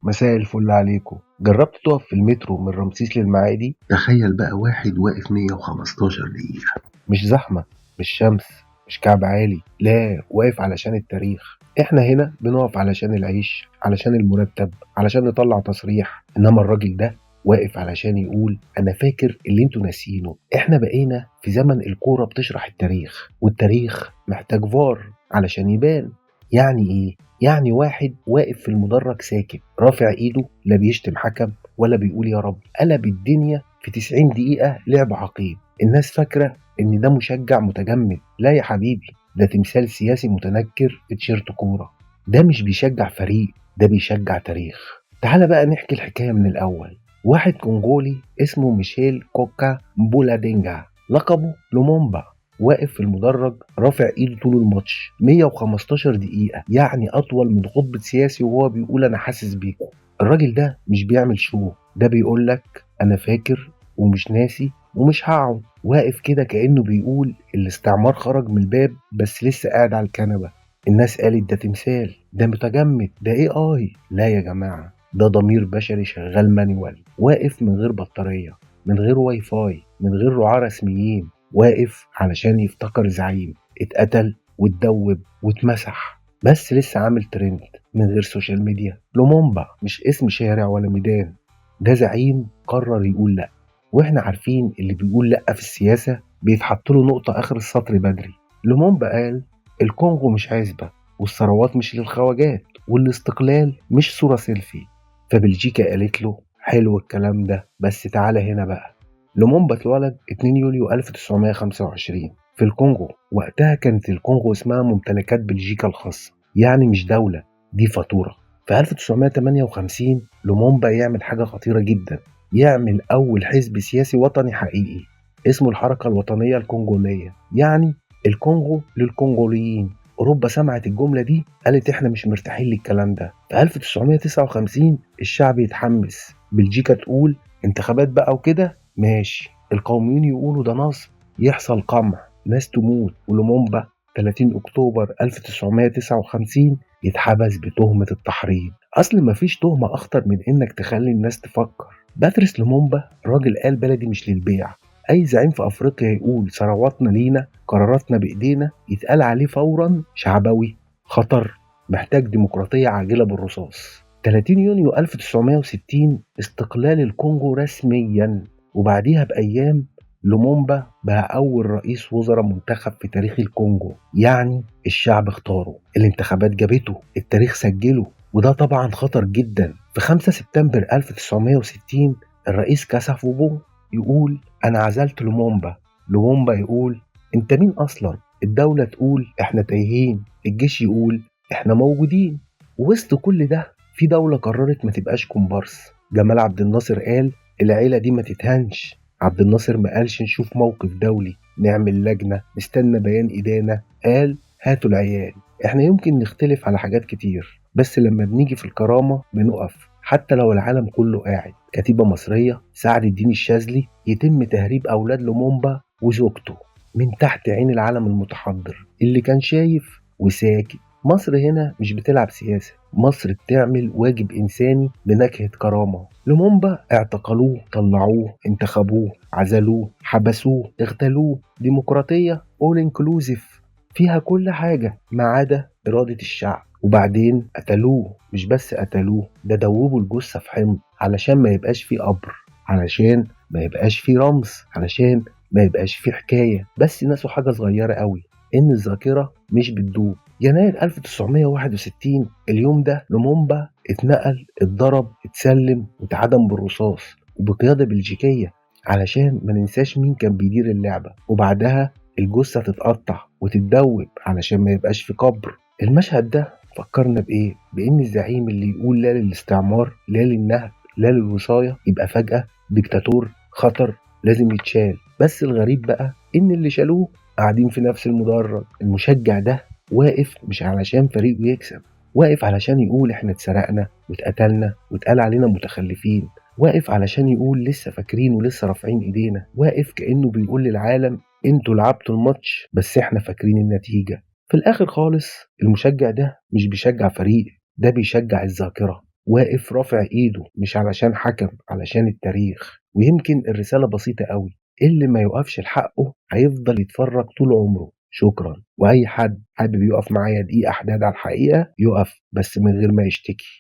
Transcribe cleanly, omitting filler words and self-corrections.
مساء الفل عليكم. جربت تقف في المترو من رمسيس للمعادي؟ تخيل بقى واحد واقف 115 دقيقة. مش زحمة، مش شمس، مش كعب عالي، لا، واقف علشان التاريخ. احنا هنا بنقف علشان العيش، علشان المرتب، علشان نطلع تصريح، انما الراجل ده واقف علشان يقول انا فاكر اللي انتوا ناسينه. احنا بقينا في زمن الكورة بتشرح التاريخ، والتاريخ محتاج فار علشان يبان. يعني ايه؟ يعني واحد واقف في المدرج ساكت، رافع ايده، لا بيشتم حكم ولا بيقول يا رب. قلب الدنيا في 90 دقيقة لعب عقيم. الناس فاكرة ان ده مشجع متجمد، لا يا حبيبي، ده تمثال سياسي متنكر في تيشيرت كورة. ده مش بيشجع فريق، ده بيشجع تاريخ. تعال بقى نحكي الحكاية من الأول. واحد كونغولي اسمه ميشيل كوكا مبولادينجا، لقبه لومومبا، واقف في المدرج رافع ايده طول الماتش 115 دقيقة، يعني أطول من خطبة سياسي وهو بيقول أنا حاسس بيكم. الراجل ده مش بيعمل شو، ده بيقول لك أنا فاكر ومش ناسي ومش هقعد. واقف كده كأنه بيقول الاستعمار خرج من الباب بس لسه قاعد على الكنبة. الناس قالت ده تمثال، ده متجمد، ده اي. لا يا جماعة، ده ضمير بشري شغال manual، واقف من غير بطارية، من غير واي فاي، من غير رعاة رسميين، واقف علشان يفتكر زعيم اتقتل واتدوب واتمسح، بس لسه عامل ترند من غير social media. لومومبا مش اسم شارع ولا ميدان، ده زعيم قرر يقول لا. واحنا عارفين اللي بيقول لا في السياسة بيتحط له نقطة آخر السطر بدري. لومومبا قال الكونغو مش عزبة، والثروات مش للخواجات، والاستقلال مش صورة سيلفي. فبلجيكا قالت له حلو الكلام ده، بس تعالى هنا بقى. لومومبا اتولد 2 يوليو 1925 في الكونغو. وقتها كانت الكونغو اسمها ممتلكات بلجيكا الخاصة، يعني مش دولة، دي فاتورة. في 1958 لومومبا يعمل حاجة خطيرة جدا، يعمل أول حزب سياسي وطني حقيقي اسمه الحركة الوطنية الكونغولية، يعني الكونغو للكونغوليين. أوروبا سمعت الجملة دي قالت إحنا مش مرتاحين للكلام ده. في 1959 الشعب يتحمس، بلجيكا تقول انتخابات بقى وكده ماشي، القوميين يقولوا ده نصب، يحصل قمع، ناس تموت. ولومومبا 30 أكتوبر 1959 يتحبس بتهمة التحريض. أصل مفيش تهمة أخطر من إنك تخلي الناس تفكر. باتريس لومومبا راجل قال بلدي مش للبيع. أي زعيم في أفريقيا يقول ثرواتنا لينا، قراراتنا بإيدينا، يتقال عليه فورا شعبوي، خطر، محتاج ديمقراطية عاجلة بالرصاص. 30 يونيو 1960 استقلال الكونغو رسميا، وبعديها بأيام لومومبا بقى أول رئيس وزراء منتخب في تاريخ الكونغو. يعني الشعب اختاره، الانتخابات جابته، التاريخ سجله، وده طبعا خطر جدا. في 5 سبتمبر 1960 الرئيس كاسافوبو يقول أنا عزلت لومومبا. لومومبا يقول أنت مين أصلا؟ الدولة تقول إحنا تايهين، الجيش يقول إحنا موجودين. وسط كل ده في دولة قررت ما تبقاش كومبارس. جمال عبد الناصر قال العيلة دي ما تتهنش. عبد الناصر ما قالش نشوف موقف دولي، نعمل لجنة، نستنى بيان إدانة، قال هاتوا العيال. إحنا يمكن نختلف على حاجات كتير، بس لما بنيجي في الكرامة بنقف حتى لو العالم كله قاعد. كتيبة مصرية سعد الدين الشاذلي يتم تهريب أولاد لومومبا وزوجته من تحت عين العالم المتحضر اللي كان شايف وساكت. مصر هنا مش بتلعب سياسة، مصر بتعمل واجب إنساني بنكهة كرامة. لومومبا اعتقلوه، طلعوه، انتخبوه، عزلوه، حبسوه، اغتالوه. ديمقراطية all inclusive فيها كل حاجة ما عدا إرادة الشعب. وبعدين قتلوه، مش بس قتلوه، ده دوبوا الجثة في حمض علشان ما يبقاش فيه قبر، علشان ما يبقاش فيه رمز، علشان ما يبقاش فيه حكاية. بس ناسوا حاجة صغيرة قوي، إن الذاكرة مش بتدوب. يناير 1961 اليوم ده لومومبا اتنقل، اتضرب، اتسلم، واتعدم بالرصاص وبقيادة بلجيكية علشان ما ننساش مين كان بيدير اللعبة. وبعدها الجثة تتقطع وتتدوب علشان ما يبقاش في قبر. المشهد ده فكرنا بإيه؟ بإن الزعيم اللي يقول لا للاستعمار، لا للنهب، لا للوصاية، يبقى فجأة ديكتاتور خطر لازم يتشال. بس الغريب بقى إن اللي شالوه قاعدين في نفس المدرج. المشجع ده واقف مش علشان فريقه يكسب، واقف علشان يقول احنا اتسرقنا واتقتلنا واتقال علينا متخلفين، واقف علشان يقول لسه فاكرين ولسه رافعين ايدينا، واقف كأنه بيقول للعالم انتوا لعبتوا الماتش بس احنا فاكرين النتيجة. في الآخر خالص المشجع ده مش بيشجع فريق، ده بيشجع الذاكرة. واقف رافع إيده مش علشان حكم، علشان التاريخ. ويمكن الرسالة بسيطة قوي، اللي ما يقفش لحقه هيفضل يتفرج طول عمره. شكرا. وأي حد حابب يقف معايا دقيقة حداد على الحقيقة يقف، بس من غير ما يشتكي.